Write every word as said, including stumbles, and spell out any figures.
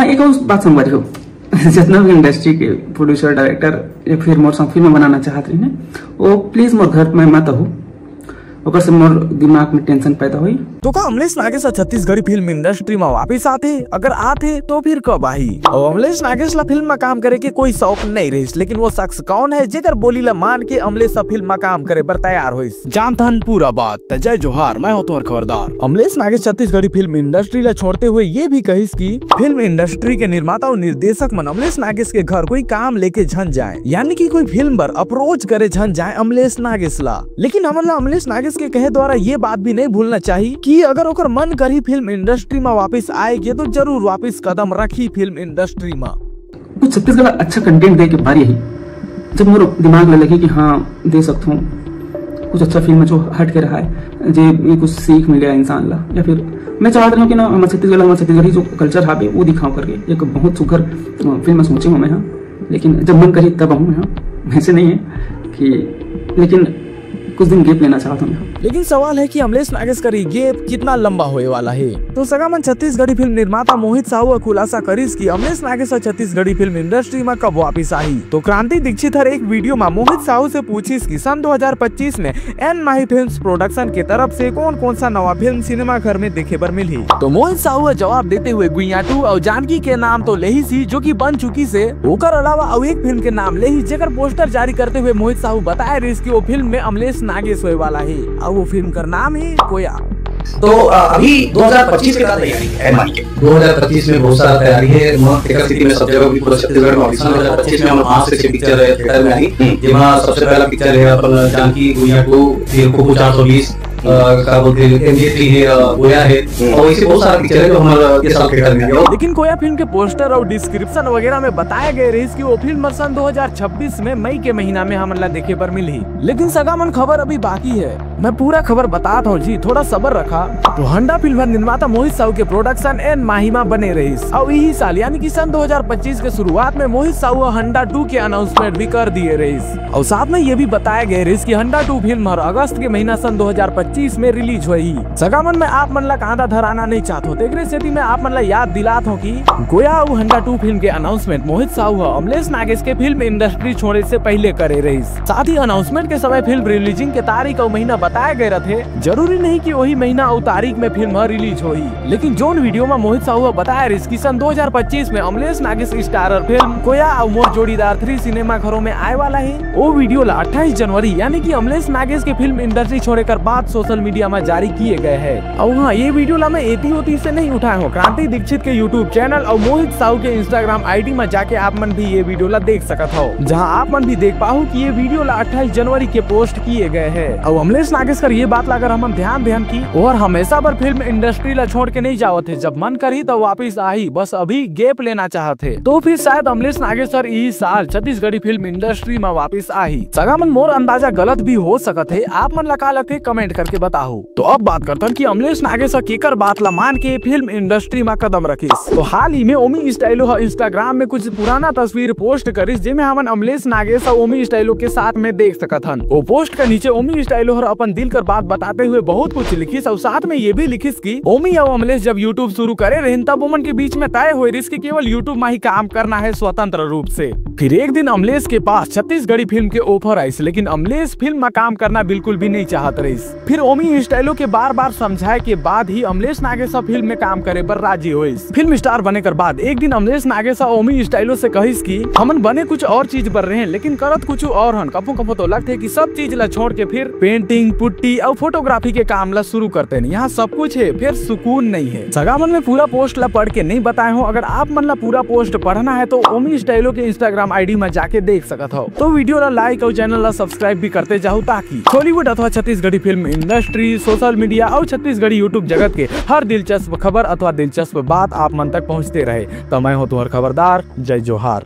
एक और बात संगवारी हो, जितना भी इंडस्ट्री के प्रोड्यूसर, डायरेक्टर या फिर मोर संग फिल्म बनाना चाहत रही, वो प्लीज मोर घर में मत हो, ओकर से मोर दिमाग में टेंशन पैदा होई। तो का अमलेश नागेश ह छत्तीसगढ़ी फिल्म इंडस्ट्री में वापस आथे? अगर आथे तो फिर कब आही? और अमलेश नागेश ला फिल्म में काम करे के कोई शौक नहीं रहिस, लेकिन वो शख्स कौन है जेकर बोली ला मान के अमलेश ह फिल्म में काम करे बर तैयार होइस? जानथन पूरा बात। त जय जोहार, मैं हूं तुम्हार खबरदार। अमलेश नागेश छत्तीसगढ़ी फिल्म इंडस्ट्री ला छोड़ते हुए ये भी कहिस कि फिल्म इंडस्ट्री के निर्माता और निर्देशक मन अमलेश नागेश के घर कोई काम लेके झन जाए, यानी कि कोई फिल्म बर अप्रोच करे झन जाए अमलेश नागेश ला। लेकिन हमन ला अमलेश नागेश के कहे द्वारा ये बात भी नहीं भूलना चाहिए कि अगर ओकर मन करही फिल्म इंडस्ट्री में वापस आए के, तो जरूर वापस कदम रखी फिल्म इंडस्ट्री में। कुछ छत्तीसगढ़ अच्छा कंटेंट दे के बारी ही, जब मोर दिमाग में लगी कि हाँ, दे सकता हूँ कुछ अच्छा फिल्म जो हट के रहा है, जे कुछ सीख मिले इंसान ला, या फिर मैं चाहत रहा हूँ कि ना, हमारे छत्तीसगढ़, हमारे छत्तीसगढ़ी जो कल्चर हावे वो दिखाओ करके एक बहुत सुघर फिल्म सोचे हूँ मैं यहाँ। लेकिन जब मन करी तब आऊँ यहाँ, वैसे नहीं है कि, लेकिन कुछ दिन गैप लेना चाहता हूँ। लेकिन सवाल है कि अमलेश नागेश कर ये गैप कितना लंबा होए वाला है। तो सगा मन, छत्तीसगढ़ी फिल्म निर्माता मोहित साहू ह खुलासा करिस कि अमलेश नागेश ह छत्तीसगढ़ी फिल्म इंडस्ट्री में कब वापिस आही। तो क्रांति दीक्षित हर एक वीडियो में मोहित साहू से पूछिस कि सन दो हज़ार पच्चीस में एन माही फिल्म्स प्रोडक्शन के तरफ से कौन कौन सा नवा फिल्म सिनेमा घर में देखे बर मिलही। तो मोहित साहू ह जवाब देते हुए गुइया टू और जानकी के नाम तो लेहिस ही, जो कि बन चुकी से, ओकर अलावा अउ एक फिल्म के नाम लेही, जेकर पोस्टर जारी करते हुए मोहित साहू बताए रहिस कि वो फिल्म में अमलेश नागेश होए वाला है और वो फिल्म कर नाम है कोया। तो अभी दो हज़ार पच्चीस के का तैयारी है एन माही के? दो हज़ार पच्चीस में बहुत सारा तैयारी है। तेकर सेती में सब जगह भी पूरा छत्तीसगढ़ में audition, दो हज़ार पच्चीस में हमर पांच से छह पिक्चर थिएटर में आही, जेमा सबसे पहला पिक्चर है अपन जानकी गुइया टू, फिर कुकू चार सौ बीस, का बोलते हैं, एमजे थ्री है, कोया है, और ऐसे बहुत सारा पिक्चर है जो हमर ये साल थिएटर में आही। लेकिन कोया फिल्म के पोस्टर और डिस्क्रिप्शन वगैरह में बताया गए रहिस कि वो फिल्म सन दो हज़ार छब्बीस में मई के महीना में हमन ला देखे बर मिलही। लेकिन सगा मन, खबर अभी बाकी है, मैं पूरा खबर बतात हूँ जी, थोड़ा सबर रखा। तो हंडा फिल्म हर निर्माता मोहित साहू के प्रोडक्शन एन माही मा बने रहिस, और यही साल यानी कि सन दो हज़ार पच्चीस के शुरुआत में मोहित साहू ह हंडा टू के अनाउंसमेंट भी कर दिए रहिस, और साथ में ये भी बताया गए रहिस कि हंडा टू फिल्म हर अगस्त के महीना सन दो हज़ार पच्चीस में रिलीज होही। सगा मन, मैं आप मन ला कांदा धराना नहीं चाहत हूँ, तेकरे सेती मैं आप मन ला याद दिलात हूँ कि कोया और हंडा टू फिल्म के अनाउंसमेंट मोहित साहू ह अमलेश नागेश के फिल्म इंडस्ट्री छोड़े से पहले करे रहिस। साथ ही अनाउंसमेंट के समय फिल्म रिलीजिंग के तारीख और महीना बताए गए रथे। जरूरी नहीं कि वही महीना और तारीख में फिल्म ह रिलीज होही, लेकिन जोन वीडियो में मोहित साहू ह बताए रहिस कि सन दो हज़ार पच्चीस में अमलेश नागेश स्टारर फिल्म कोया और मोर जोड़ीदार थ्री सिनेमा घरों में आए वाला है, वो वीडियो ला अट्ठाईस जनवरी यानी कि अमलेश नागेश के फिल्म इंडस्ट्री छोड़े कर बाद सोशल मीडिया में जारी किए गए है। और हाँ, ये वीडियो ला मैं एती ओती से नहीं उठाए हूँ, क्रांति दीक्षित के YouTube चैनल और मोहित साहू के Instagram ID में जाके आप मन भी ये वीडियो ला देख सकत हो, जहाँ आप मन भी देख पाहू कि ये वीडियो ला अट्ठाईस जनवरी के पोस्ट किए गए है। और अमलेश नागेश कर ये बात ला अगर हमन ध्यान देहन कि ओहर हमेशा बर फिल्म इंडस्ट्री ला छोड़ के नहीं जावत है, जब मन करही तब वापिस आही, बस अभी गैप लेना चाहत है, तो फिर शायद अमलेश नागेश सर यही साल छत्तीसगढ़ी फिल्म इंडस्ट्री में वापिस आही। सगा मन, मोर अंदाजा गलत भी हो सकत है, आप मन ला का लगथे कमेंट करके बताहू। तो अब बात करथन कि अमलेश नागेश ह केकर बात ला मान के फिल्म इंडस्ट्री में कदम रखिस। तो हाल ही में ओमी स्टाइलो ह Instagram में कुछ पुराना तस्वीर पोस्ट करिस, जेमे हमन अमलेश नागेश और ओमी स्टाइलो के साथ में देख सकत हन। वो पोस्ट के नीचे ओमी स्टाइलो हर अपन दिल कर बात बताते हुए बहुत कुछ लिखिस और साथ में ये भी लिखिस कि ओमी और अमलेश जब YouTube शुरू करे रहिन, तब ओमन के बीच में तय होए रहिस कि केवल YouTube में ही काम करना है स्वतंत्र रूप से। फिर एक दिन अमलेश के पास छत्तीसगढ़ी फिल्म के ऑफर आइस, लेकिन अमलेश फिल्म में काम करना बिल्कुल भी नहीं चाहत रहिस। फिर ओमी स्टाइलो के बार बार समझाए के बाद ही अमलेश नागेश ह फिल्म में काम करे बर राजी होइस। फिल्म स्टार बने कर बाद एक दिन अमलेश नागेश ह ओमी स्टाइलो से कहिस कि हमन बने कुछ और चीज बर रहे, लेकिन करत कुछ और हन। कभो कभो तो लगथे कि सब चीज ला छोड़ के फिर पेंटिंग, पुट्टी और फोटोग्राफी के काम ला शुरू करते हैं। यहाँ सब कुछ है, फिर सुकून नहीं है। सगा मन, मैं पूरा पोस्ट ला पढ़ के नहीं बताए हूँ, अगर आप मन ला पूरा पोस्ट पढ़ना है तो ओमी स्टाइलो के Instagram ID में जाके देख सकत हो। तो वीडियो ला लाइक और चैनल ला सब्सक्राइब भी करते जाहू, ताकि बॉलीवुड अथवा Chhattisgarhi film industry, social media और छत्तीसगढ़ी YouTube जगत के हर दिलचस्प खबर अथवा दिलचस्प बात आप मन तक पहुँचते रहे। तो मैं हूँ तुम्हार खबरदार, जय जोहार।